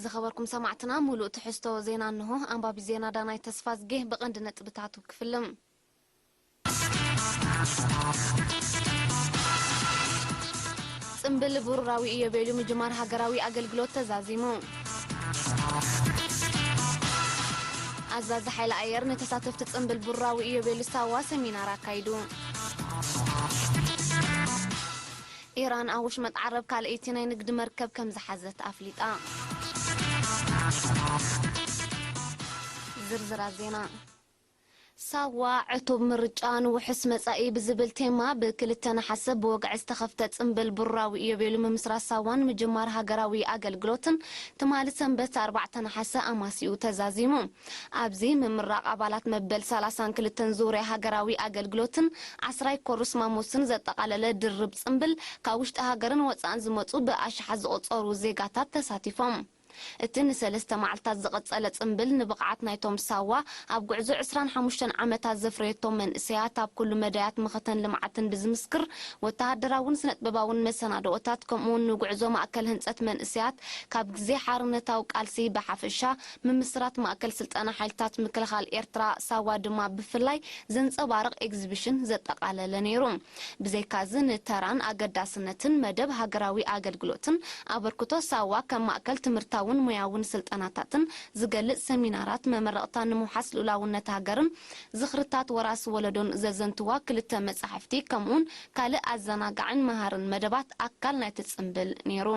ዝኸበርኩም ሰማዕትና፣ ሙሉእ ትሕዝቶ ዜና እንሆ። ኣንባቢ ዜና ዳናይ ተስፋዝጌ። ብቐንዲ ነጥብታቱ ክፍልም። ጽምብል ብሩራዊ ኢዮቤልዩ ምጅማር ሃገራዊ ኣገልግሎት ተዛዚሙ። ኣዛዚ ሓይሊ ኣየር ንተሳተፍቲ ጽምብል ብሩራዊ ኢዮቤልዩ ሳዋ ሰሚናር ኣካይዱ። ኢራን ኣብ ወሽመጥ ዓረብ ካልኣይቲ ናይ ንግዲ መርከብ ከም ዝሓዘት ኣፍሊጣ። ዝርዝራት ዜና። ሳዋ ዕቱብ ምርጫ ንውሑስ መጻኢ ብዝብል ቴማ ብክልተ ነሓሰ ብወግዒ ዝተኸፍተ ጽምብል ብሩራዊ ኢዮቤልዩ ምምስራት ሳዋን ምጅማር ሃገራዊ ኣገልግሎትን ትማሊ ሰንበት ኣርባዕተ ነሓሰ ኣማሲኡ ተዛዚሙ። ኣብዚ ምምራቕ ኣባላት መበል ሰላሳን ክልተን ዙርያ ሃገራዊ ኣገልግሎትን ዓስራይ ኮርስ ማሞስን ዘጠቓለለ ድርብ ጽምብል ካብ ውሽጢ ሃገርን ወጻእን ዝመጹ ብኣሽሓት ዝቑጸሩ ዜጋታት ተሳቲፎም። እቲ ንሰለስተ መዓልታት ዝቐጸለ ጽምብል ንብቕዓት ናይቶም ሳዋ ኣብ ጉዕዞ ዕስራን ሓሙሽተን ዓመታት ዘፍረየቶም መንእሰያት ኣብ ኩሉ መዳያት መኸተን ልምዓትን ብዝምስክር ወተሃደራውን ስነጥበባውን መሰናድኦታት ከምኡውን ንጉዕዞ ማእከል ህንጸት መንእሰያት ካብ ግዜ ሓርነታዊ ቃልሲ ብሓፈሻ ምምስራት ማእከል ስልጠና ሓይልታት ምክልኻል ኤርትራ ሳዋ ድማ ብፍላይ ዘንጸባርቕ ኤግዚቢሽን ዘጠቓለለ ነይሩ። ብዘይካዚ ንተራን ኣገዳስነትን መደብ ሃገራዊ ኣገልግሎትን ኣበርክቶ ሳዋ ከም ማእከል ትምህርታውን ሞያውን ስልጠናታትን ዝገልጽ ሰሚናራት፣ መመረቕታ ንምውሓስ ልኡላውነት ሃገርን ዝኽርታት ወራሲ ወለዶን ዘዘንትዋ ክልተ መጻሕፍቲ ከምኡውን ካልእ ኣዘናጋዕን መሃርን መደባት ኣካል ናይቲ ጽምብል ነይሩ።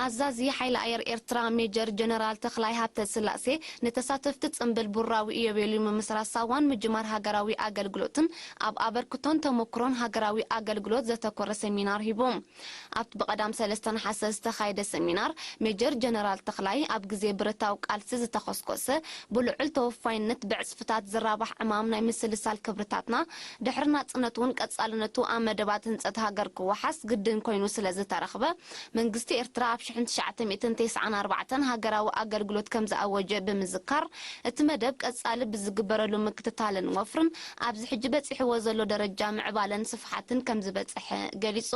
ኣዛዚ ሓይሊ ኣየር ኤርትራ ሜጀር ጀነራል ተኽላይ ሃብተስላሴ ንተሳተፍቲ ጽምብል ቡራዊ ኢዮቤልዩ ምምስራት ሳዋን ምጅማር ሃገራዊ ኣገልግሎትን ኣብ ኣበርክቶን ተመክሮን ሃገራዊ ኣገልግሎት ዘተኮረ ሰሚናር ሂቡ። ኣብቲ ብቐዳም ሰለስተ ነሓሰ ዝተኻየደ ሰሚናር፣ ሜጀር ጀነራል ተኽላይ ኣብ ግዜ ብረታዊ ቃልሲ ዝተኸስኮሰ ብልዑል ተወፋይነት ብዕጽፍታት ዝራባሕ ዕማም ናይ ምስልሳል ክብርታትና፣ ድሕሪ ናጽነት እውን ቀጻልነቱ ኣብ መደባት ህንጸት ሃገር ክወሓስ ግድን ኮይኑ ስለ ዝተረኽበ፣ መንግስቲ ኤርትራ ኣብ ሽሕን ትሽዓተ ሚእትን ተስዓን ኣርባዕተን ሃገራዊ ኣገልግሎት ከም ዝኣወጀ ብምዝካር፣ እቲ መደብ ቀጻሊ ብዝግበረሉ ምክትታልን ወፍርን ኣብዚ ሕጂ በጺሕዎ ዘሎ ደረጃ ምዕባለን ስፍሓትን ከም ዝበጽሐ ገሊጹ።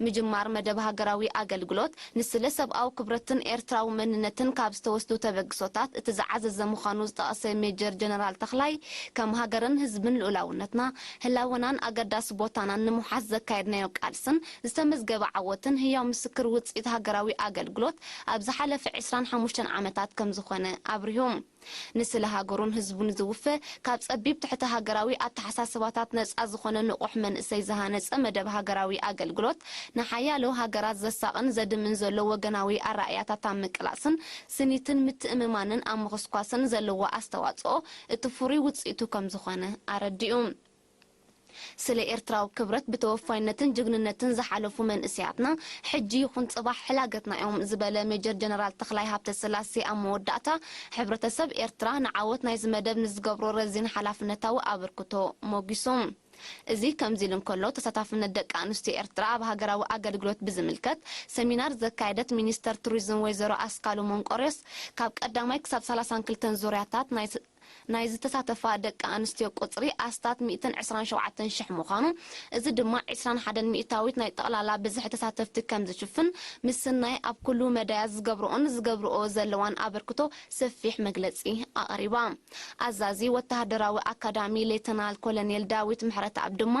ምጅማር መደብ ሃገራዊ ኣገልግሎት ንስለ ሰብኣዊ ክብረትን ኤርትራዊ መንነትን ካብ ዝተወስዱ ተበግሶታት እቲ ዝዓዘዘ ምዃኑ ዝጠቐሰ ሜጀር ጀነራል ተኽላይ፣ ከም ሃገርን ህዝብን ልኡላውነትና፣ ህላወናን ኣገዳሲ ቦታናን ንምውሓስ ዘካየድናዮ ቃልስን ዝተመዝገበ ዓወትን ህያው ምስክር ውጽኢት ሃገራዊ ኣገልግሎት ኣብ ዝሓለፈ ዕስራን ሓሙሽተን ዓመታት ከም ዝኾነ ኣብሪሁ። ንስለ ሃገሩን ህዝቡን ዝውፈ፣ ካብ ጸቢብ ትሕተ ሃገራዊ ኣተሓሳስባታት ነጻ ዝኾነ ንቑሕ መንእሰይ ዝሃነጸ መደብ ሃገራዊ ኣገልግሎት፣ ንሓያሎ ሃገራት ዘሳቕን ዘድምን ዘሎ ወገናዊ ኣረኣእያታት ኣብ ምቅላስን ስኒትን ምትእምማንን ኣብ ምኹስኳስን ዘለዎ ኣስተዋጽኦ እቲ ፍሩይ ውጽኢቱ ከም ዝኾነ ኣረዲኡ። ስለ ኤርትራዊ ክብረት ብተወፋይነትን ጅግንነትን ዝሓለፉ መንእሰያትና፣ ሕጂ ይኹን ጽባሕ ሕላገትና እዮም ዝበለ ሜጀር ጀነራል ተኽላይ ሃብተስላሴ ኣብ መወዳእታ፣ ሕብረተሰብ ኤርትራ ንዓወት ናይዚ መደብ ንዝገብሮ ረዚን ሓላፍነታዊ ኣበርክቶ ሞጊሱ። እዚ ከምዚ ኢሉ እንከሎ፣ ተሳታፍነት ደቂ ኣንስትዮ ኤርትራ ኣብ ሃገራዊ ኣገልግሎት ብዝምልከት ሰሚናር ዘካየደት ሚኒስተር ቱሪዝም ወይዘሮ ኣስካሉ መንቆርዮስ፣ ካብ ቀዳማይ ክሳብ ሰላሳን ክልተን ዙርያታት ናይ ናይ ዝተሳተፋ ደቂ ኣንስትዮ ቁጽሪ ኣስታት ሚእትን ዕስራን ሸውዓተን ሽሕ ምዃኑ፣ እዚ ድማ ዕስራን ሓደን ሚእታዊት ናይ ጠቕላላ ብዝሒ ተሳተፍቲ ከም ዝሽፍን ምስናይ ኣብ ኩሉ መዳያት ዝገብርኦን ዝገብርኦ ዘለዋን ኣበርክቶ ሰፊሕ መግለጺ ኣቕሪባ። ኣዛዚ ወተሃደራዊ ኣካዳሚ ሌተናል ኮሎኔል ዳዊት ምሕረተኣብ ድማ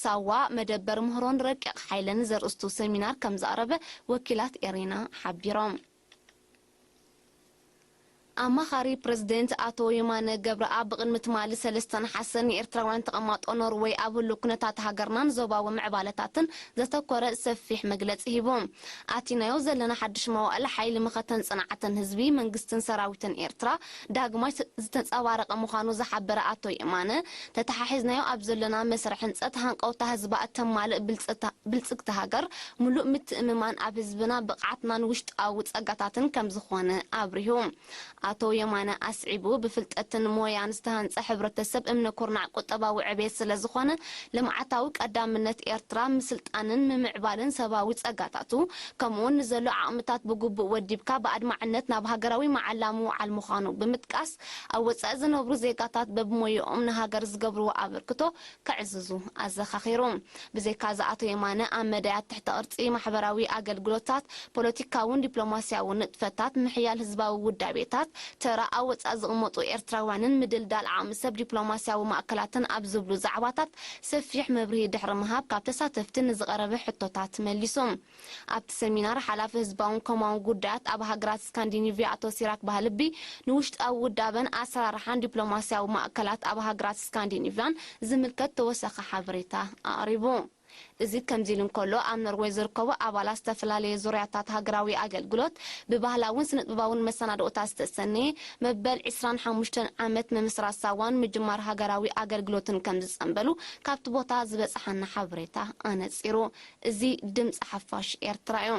ሳዋ መደበር ምህሮን ረቂቕ ሓይልን ዘርእስቱ ሰሚናር ከም ዘቕረበ ወኪላት ኤሪና ሓቢሮም። ኣማኻሪ ፕረዚደንት ኣቶ የማነ ገብረኣብ ብቕድሚ ትማሊ ሰለስተ ነሓሰ ንኤርትራውያን ተቐማጦ ኖርወይ ኣብ ህሉው ኩነታት ሃገርናን ዞባዊ ምዕባለታትን ዘተኮረ ሰፊሕ መግለጺ ሂቡ። ኣቲናዮ ዘለና ሓድሽ መዋእል ሓይሊ መኸተን ጽንዓትን ህዝቢ፣ መንግስትን ሰራዊትን ኤርትራ ዳግማይ ዝተንጸባረቐ ምዃኑ ዝሓበረ ኣቶ የማነ፣ ተተሓሒዝናዮ ኣብ ዘለና መስርሕ ህንጸት ሃንቀውታ ህዝባ እተማልእ ብልጽታ-፣ ብልጽግቲ ሃገር፣ ምሉእ ምትእምማን ኣብ ህዝብና፣ ብቕዓትናን ውሽጣዊ ጸጋታትን ከም ዝኾነ ኣብሪሁ። ኣቶ የማነ ኣስዒቡ፣ ብፍልጠትን ሞያን ዝተሃንጸ ሕብረተሰብ እምነ ኩርናዕ ቁጠባዊ ዕቤት ስለ ዝኾነ፣ ልምዓታዊ ቀዳምነት ኤርትራ ምስልጣንን ምምዕባልን ሰብኣዊ ጸጋታቱ፣ ከምኡውን ንዘሎ ዓቕምታት ብግቡእ ወዲብካ ብኣድማዕነት ናብ ሃገራዊ መዓላ ምውዓል ምዃኑ ብምጥቃስ፣ ኣብ ወጻኢ ዝነብሩ ዜጋታት በብሞያኦም ንሃገር ዝገብርዎ ኣበርክቶ ከዕዝዙ ኣዘኻኺሩ። ብዘይካዚ ኣቶ የማነ ኣብ መዳያት ትሕተ ቅርጺ ማሕበራዊ ኣገልግሎታት፣ ፖለቲካውን ዲፕሎማስያውን ንጥፈታት፣ ምሕያል ህዝባዊ ውዳቤታት፣ ተራ ኣብ ወጻኢ ዝቕመጡ ኤርትራውያንን ምድልዳል ዓቕሚ ሰብ ዲፕሎማስያዊ ማእከላትን ኣብ ዝብሉ ዛዕባታት ሰፊሕ መብርሂ ድሕሪ ምሃብ ካብ ተሳተፍቲ ንዝቐረበ ሕቶታት መሊሱ። ኣብቲ ሰሚናር ሓላፊ ህዝባውን ኮማውን ጉዳያት ኣብ ሃገራት ስካንዲኒቪያ ኣቶ ሲራክ ባህልቢ ንውሽጣዊ ውዳበን ኣሰራርሓን ዲፕሎማስያዊ ማእከላት ኣብ ሃገራት ስካንዲኒቪያን ዝምልከት ተወሳኺ ሓበሬታ ኣቕሪቡ። እዚ ከምዚ ኢሉ እንከሎ፣ ኣብ ኖርዌይ ዝርከቡ ኣባላት ዝተፈላለየ ዙርያታት ሃገራዊ ኣገልግሎት ብባህላውን ስነጥበባውን መሰናድኦታት ዝተሰነየ መበል ዕስራን ሓሙሽተን ዓመት ምምስራት ሳዋን ምጅማር ሃገራዊ ኣገልግሎትን ከም ዝጸንበሉ ካብቲ ቦታ ዝበጽሓና ሓበሬታ ኣነጺሩ። እዚ ድምጺ ሓፋሽ ኤርትራ እዩ።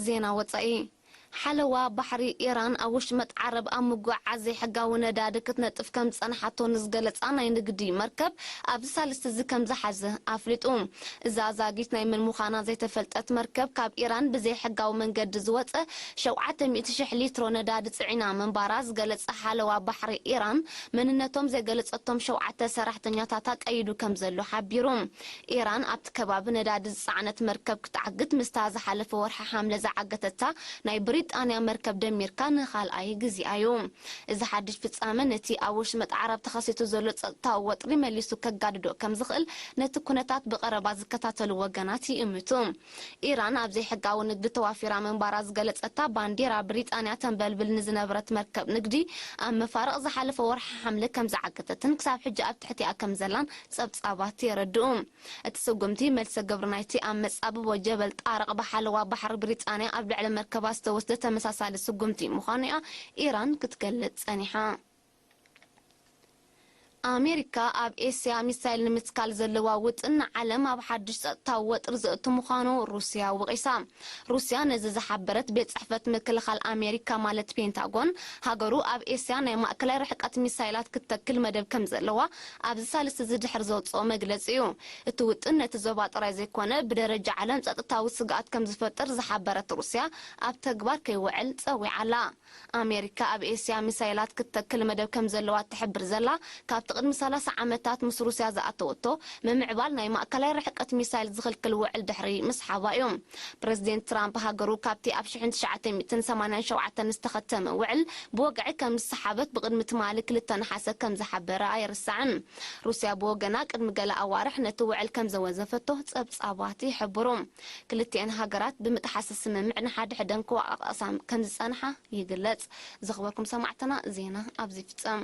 ዜና ወጻኢ። ሓለዋ ባሕሪ ኢራን ኣብ ወሽመጥ ዓረብ ኣብ ምጉዕዓዝ ዘይሕጋዊ ነዳዲ ክትነጥፍ ከም ዝጸንሓቶ ንዝገለጻ ናይ ንግዲ መርከብ ኣብዚ ሳልስቲ እዚ ከም ዝሓዘ ኣፍሊጡ። እዛ ዛጊት ናይ መን ምዃና ዘይተፈልጠት መርከብ ካብ ኢራን ብዘይሕጋዊ መንገዲ ዝወጸ ሸውዓተ ሚእቲ ሽሕ ሊትሮ ነዳዲ ጽዒና ምንባራ ዝገለጸ ሓለዋ ባሕሪ ኢራን፣ መንነቶም ዘይገለጸቶም ሸውዓተ ሰራሕተኛታታ ቀይዱ ከም ዘሎ ሓቢሩ። ኢራን ኣብቲ ከባቢ ነዳዲ ዝጸዓነት መርከብ ክትዓግት ምስታ ዝሓለፈ ወርሒ ሓምለ ዝዓገተታ ናይ ብሪጣንያ መርከብ ደሚርካ ንኻልኣይ ግዜኣ እዩ። እዚ ሓድሽ ፍጻመ ነቲ ኣብ ወሽመጥ ዓረብ ተኸሲቱ ዘሎ ጸጥታዊ ወጥሪ መሊሱ ከጋድዶ ከም ዝኽእል ነቲ ኩነታት ብቐረባ ዝከታተሉ ወገናት ይእምቱ። ኢራን ኣብ ዘይሕጋዊ ንግዲ ተዋፊራ ምንባራ ዝገለጸታ ባንዲራ ብሪጣንያ ተንበልብል ንዝነበረት መርከብ ንግዲ ኣብ መፋርቕ ዝሓለፈ ወርሒ ሓምለ ከም ዝዓገተትን ክሳብ ሕጂ ኣብ ትሕቲኣ ከም ዘላን ጸብጻባት የረድኡ። እቲ ስጉምቲ መልሰ ግብሪ ናይቲ ኣብ መጻብቦ ጀበል ጣርቕ ብሓለዋ ባሕሪ ብሪጣንያ ኣብ ልዕሊ መርከባ ዝተወስደ ተመሳሳሊ ስጉምቲ ምዃኑ እያ ኢራን ክትገልጽ ጸኒሓ። ኣሜሪካ ኣብ ኤስያ ሚሳይል ንምትካል ዘለዋ ውጥን ንዓለም ኣብ ሓድሽ ጸጥታዊ ወጥሪ ዘእቱ ምዃኑ ሩስያ ወቒሳ። ሩስያ ነዚ ዝሓበረት ቤት ጽሕፈት ምክልኻል ኣሜሪካ ማለት ፔንታጎን፣ ሃገሩ ኣብ ኤስያ ናይ ማእከላይ ርሕቀት ሚሳይላት ክትተክል መደብ ከም ዘለዋ ኣብዚ ሳልስቲ እዚ ድሕሪ ዘውጽኦ መግለጺ እዩ። እቲ ውጥን ነቲ ዞባ ጥራይ ዘይኮነ ብደረጃ ዓለም ጸጥታዊ ስግኣት ከም ዝፈጥር ዝሓበረት ሩስያ ኣብ ተግባር ከይውዕል ጸዊዓ ኣላ። ኣሜሪካ ኣብ ኤስያ ሚሳይላት ክትተክል መደብ ከም ዘለዋ ትሕብር ዘላ፣ ካብቲ ቅድሚ ሰላሳ ዓመታት ምስ ሩስያ ዝኣተወቶ ምምዕባል ናይ ማእከላይ ርሕቀት ሚሳይል ዝኽልክል ውዕል ድሕሪ ምስሓባ እዩ። ፕረዚደንት ትራምፕ ሃገሩ ካብቲ ኣብ ሽሕን ትሽዓተ ሚእትን ሰማንያን ሸውዓተን ዝተኸተመ ውዕል ብወግዒ ከም ዝሰሓበት ብቕድሚ ትማሊ ክልተ ነሓሰ ከም ዝሓበረ ኣይርሳዕን። ሩስያ ብወገና ቅድሚ ገለ ኣዋርሕ ነቲ ውዕል ከም ዘወዘፈቶ ጸብጻባት ይሕብሩ። ክልቲኤን ሃገራት ብምጥሓስ ስምምዕ ንሓድሕደን ክወቃቐሳ ከም ዝጸንሓ ይግለጽ። ዝኽበርኩም ሰማዕትና፣ ዜና ኣብዚ ይፍጸም።